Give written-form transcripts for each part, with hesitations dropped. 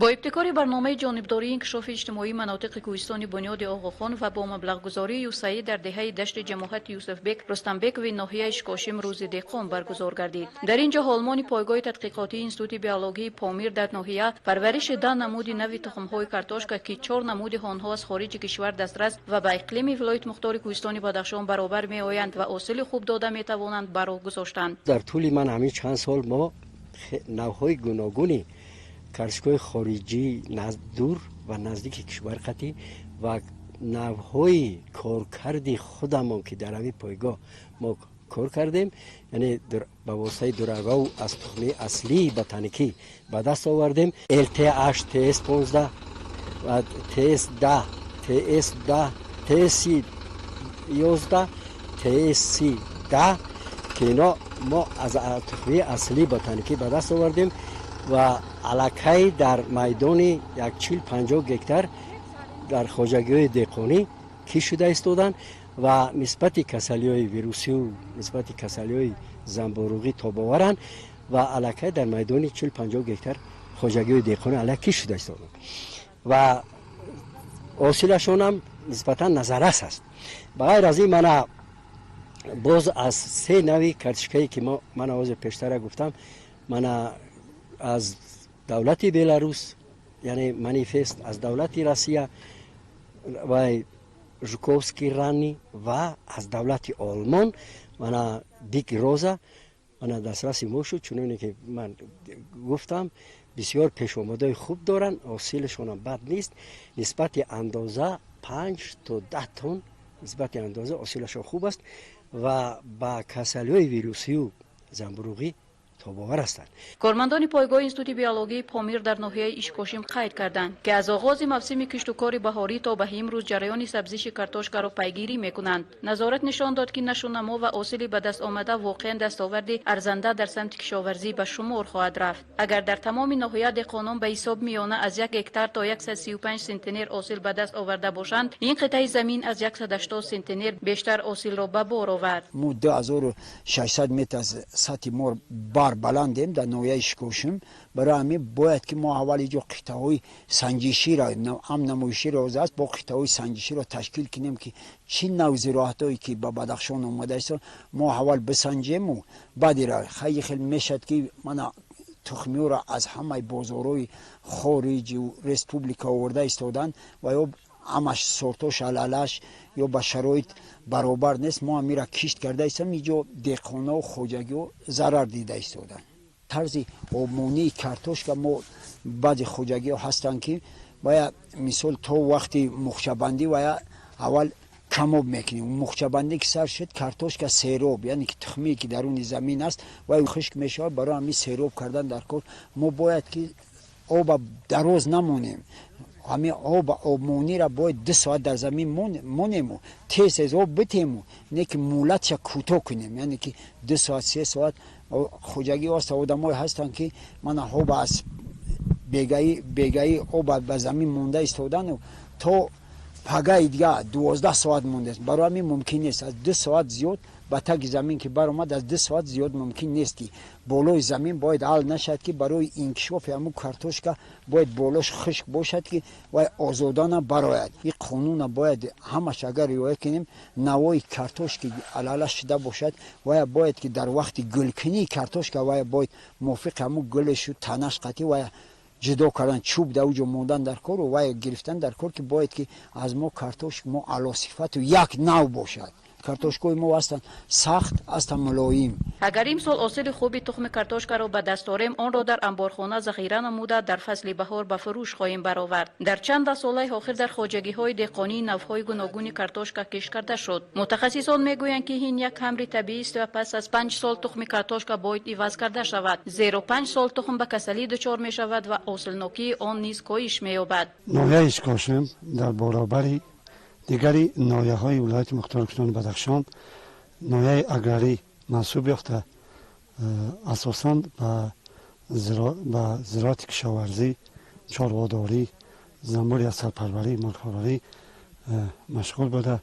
Бо ибтикори барномаи ҷонибдории инкишофи иҷтимоии манотиқи кӯҳистони Бунёди Оғохон ва бо маблағгузории ЮСАИД дар деҳаи Дашти ҷамоҳати Юсуфбек Рустамбекови ноҳияи Ишкошим рӯзи деҳқон баргузор гардид. Дар ин ҷо ҳолмони пойгоҳи тадқиқотии Институти биологии Помир дар ноҳия парвариши 10 намуди нави тухмҳои картошка, ки чор намуди онҳо аз хориҷи кишвар дастрас ва ба иқлими вилояти мухтори кӯҳистони Бадахшон баробар меоянд ва ҳосили хуб дода метавонанд, ба роҳ гузоштанд. Дар тӯли ман ҳамин чанд сол мо навъҳои гуногуни картошкаҳои хориҷӣ, дур ва наздики кишвар қатӣ ва навъҳои коркарди худамон, ки дар ҳамин пойгоҳ мо кор кардем, яъне ба воситаи дурагав аз тухмии аслии ботаникӣ ба даст овардем. ЛТ8, ТС 15 ва ТС 10, ТС 10, ТС 11, ТС 10, ки ино мо аз тухмии аслии ботаникӣ ба даст овардем ва аллакай дар майдони як 40-50 гектар дар хоҷагиҳои деҳқонӣ кишт шуда истоданд ва нисбати касалиҳои вирусию нисбати касалиҳои замбуруғӣ тобоваранд ва аллакай дар майдони 40-50 гектар хоҷагиҳои деҳқонӣ аллакай кишт шуда истоданд ва ҳосилашонам нисбатан назаррас аст. Ба ғайр аз ин, мана боз аз се нави картошкае, ки мо мана ҳозир пештара гуфтам, мана аз давлати Беларус, яъне Манифест, аз давлати Россия вай Жуковский ранний ва аз давлати Олмон мана Биг Роза мана дастраси мо шуд. Чуноне ки ман гуфтам, бисёр пешомадҳои хуб доранд, ҳосилашонам бад нест, нисбати андоза 5 то 10 тонн нисбати андоза ҳосилашон хуб аст ва ба касалиҳои вирусию замбуруғӣ тобовар ҳастанд. Кормандони пойгоҳи Институти биологии Помир дар ноҳияи Ишкошим қайд карданд, ки аз оғози мавсими киштукори баҳорӣ то ба имрӯз ҷараёни сабзиши картошкаро пайгирӣ мекунанд. Назорат нишон дод, ки нашӯнамо ва ҳосили ба даст омада воқеан дастоварди арзанда дар самти кишоварзӣ ба шумор хоҳад рафт. Агар дар тамоми ноҳия деҳқонон ба ҳисоб миёна аз 1 гектар то 135 сентнер ҳосил ба даст оварда бошанд, ин қитъаи замин аз 180 сентнер бештар ҳосилро ба бор овард. Мо 2600 метр аз сатҳи мор бар баландем дар ноҳияи Ишкошим. Барои ҳамин бояд ки мо аввал иҷо қитъаҳои санҷиширо, ҳам намоиширо аст, бо қитъаҳои санҷиширо ташкил кунем, ки чӣ нав зироатҳое ки ба Бадахшон омада ист, мо аввал бисанҷему баъдира хайли хел мешавад, ки мана тухмиёро аз ҳамаи бозорҳои хориҷу республика оварда истоданд ва ё ҳамаш сортош алалаш ё ба шароит баробар нест. Мо ҳамира кишт карда истам, иҷо деҳқонову хоҷагиҳо зарар дида истоданд. Тарзи обмонии картошка, мо баъзе хоҷагиҳо ҳастанд, ки бая мисол то вақти мухчабандӣ вая аввал камоб мекунем. Мухчабандӣ ки сар шуд, картошка сероб, яъне ки тухмие ки даруни замин аст, вай хушк мешавад. Барои ҳамин сероб кардан дар кор. Мо бояд ки оба дароз намонем. Ҳамин оба обмонира бояд 2 соат дар замин монему, тез тез об битему, не ки муҳлатша кӯтоҳ кунем, яъне ки 2 соат, 3 соат. Хоҷагӣ аст, одамое ҳастанд, ки мана оба аз бегаӣ оба ба замин монда истодану то пагаи дига 12 соат мондааст. Барои ҳамин мумкин нест аз 2 соат зиёд ба таги замин ки баромад, аз 2 соат зиёд мумкин нест, ки болои замин бояд ҳал нашавад, ки барои инкишофи ҳамун картошка бояд болош хушк бошад, ки вай озодана барояд. Ин қонуна бояд ҳамаш агар риоя кунем, навои картошки алала шуда бошад, вая бояд ки дар вақти гулкунии картошка вая бояд мувофиқи ҳамун гулешу танаш қатӣ вая ҷудо кардан, чӯб дар уҷо мондан дар кору вай гирифтан дар кор, ки бояд ки аз мо картошк мо алосифату як нав бошад. Картошкаҳои мо ҳастанд сахт, ҳастанд мулоим. Агар имсол ҳосили хуби тухми картошкаро ба даст орем, онро дар амборхона захира намуда, дар фасли баҳор ба фурӯш хоҳем баровард. Дар чанд даҳсолаи охир дар хоҷагиҳои деҳқонӣ навъҳои гуногуни картошка кишт карда шуд. Мутахассисон мегӯянд, ки ин як амри табиист ва пас аз 5 сол тухми картошка бояд иваз карда шавад, зеро 5 сол тухм ба касалӣ дучор мешавад ва ҳосилнокии он низ коҳиш меёбад. Ноҳияи Ишкошим дар баробари дигари ноҳияҳои вилояти мухтори кӯҳистони Бадахшон ноҳияи аграрӣ мансуб ёфта, асосан ба зироати кишоварзӣ, чорводорӣ, занбури асалпарварӣ, молпарварӣ машғул буда,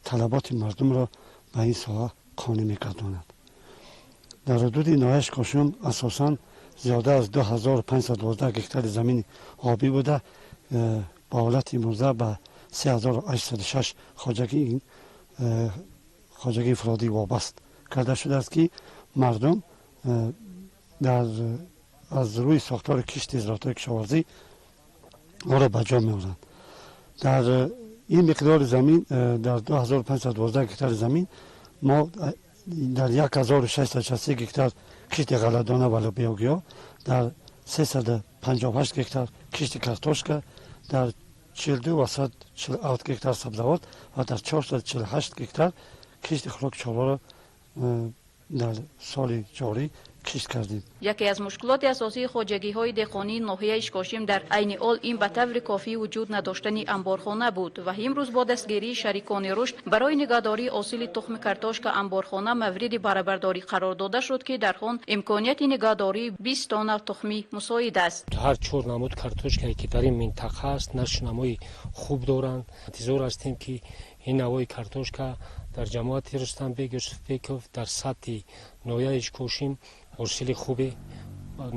талаботи мардумро ба ин соҳа қонеъ мегардонад. Дар ҳудуди ноҳияи Ишкошим асосан Зиёда аз 2512 гектари замини обӣ буда, ба ҳолати имрӯза ба 3806 хоҷагии инфиродӣ вобаст карда шудааст, ки мардум дар аз рӯи сохтори кишти зироатҳои кишоварзӣ онро ба ҷо меоранд. Дар ин миқдори замин, дар 2512 гектари замин, мо дар 1663 гектар кишти ғалладона ва лӯбиёгиҳо, дар 358 гектар кишти картошка, дар 42,47 гектар сабзавот ва дар 448 гектар кишти хӯроки чорворо дар соли ҷорӣ кишт кардем. Яке аз мушкилоти асосии хоҷагиҳои деҳқонии ноҳияи Ишкошим дар айни ҳол ин ба таври кофӣ вуҷуд надоштани амборхона буд ва имрӯз бо дастгирии шарикони рушд барои нигаҳдории ҳосили тухми картошка амборхона мавриди баҳрабардорӣ қарор дода шуд, ки дар он имконияти нигаҳдории 20 тонна тухмӣ мусоид аст. Ҳар чор намуд картошкае, ки дар ин минтақа аст, нашунамои хуб доранд. Интизор ҳастем, ки ин навои картошка дар ҷамоати Рустамбек Юсуфбеков дар сатҳи ноҳияи Ишкошим ҳосили хубе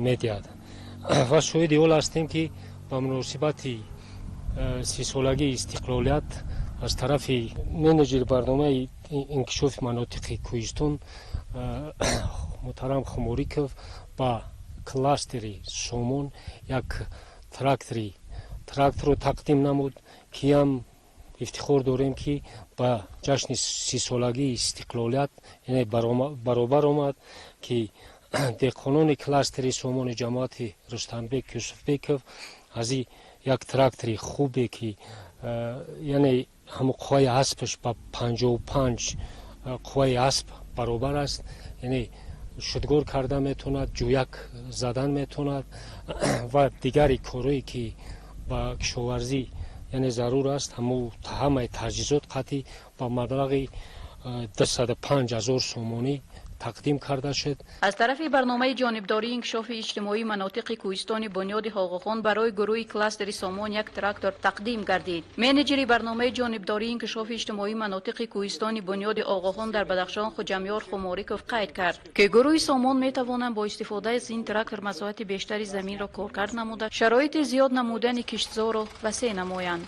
медиҳад. Ва шоҳиди он ҳастем, ки ба муносибати 30-солагии истиқлолият аз тарафи менеҷери барномаи инкишофи манотиқи кӯҳистон муҳтарам Хумориков ба кластери Сомон як тракторро тақдим намуд, ки ҳам ифтихор дорем, ки ба ҷашни 30-солагии истиқлолият, яъне баробар омад, ки деҳқонони кластери Сомони ҷамоати Рустамбек Юсуфбеков аз и як трактори хубе, ки яъне ҳамун қувваи аспаш ба 55 қувваи асп баробар аст, яъне шудгор карда метавонад, ҷӯяк задан метавонад ва дигари корое, ки ба кишоварзӣ, яъне зарур аст, ҳамаи таҷҳизот қатъи ба маблағи 205 000 сомонӣ тақдим карда шуд. Аз тарафи барномаи ҷонибдории инкишофи иҷтимоии манотиқи кӯҳистони бунёди Оғохон барои гурӯҳи кластери Сомон як трактор тақдим гардид. Менеҷери барномаи ҷонибдории инкишофи иҷтимоии манотиқи кӯҳистони бунёди Оғохон дар Бадахшон Хуҷамёр Хумориков қайд кард, ки гурӯҳи Сомон метавонанд бо истифода аз ин трактор масоҳати бештари заминро коркард намуда, шароити зиёд намудани киштзорро васеъ намоянд.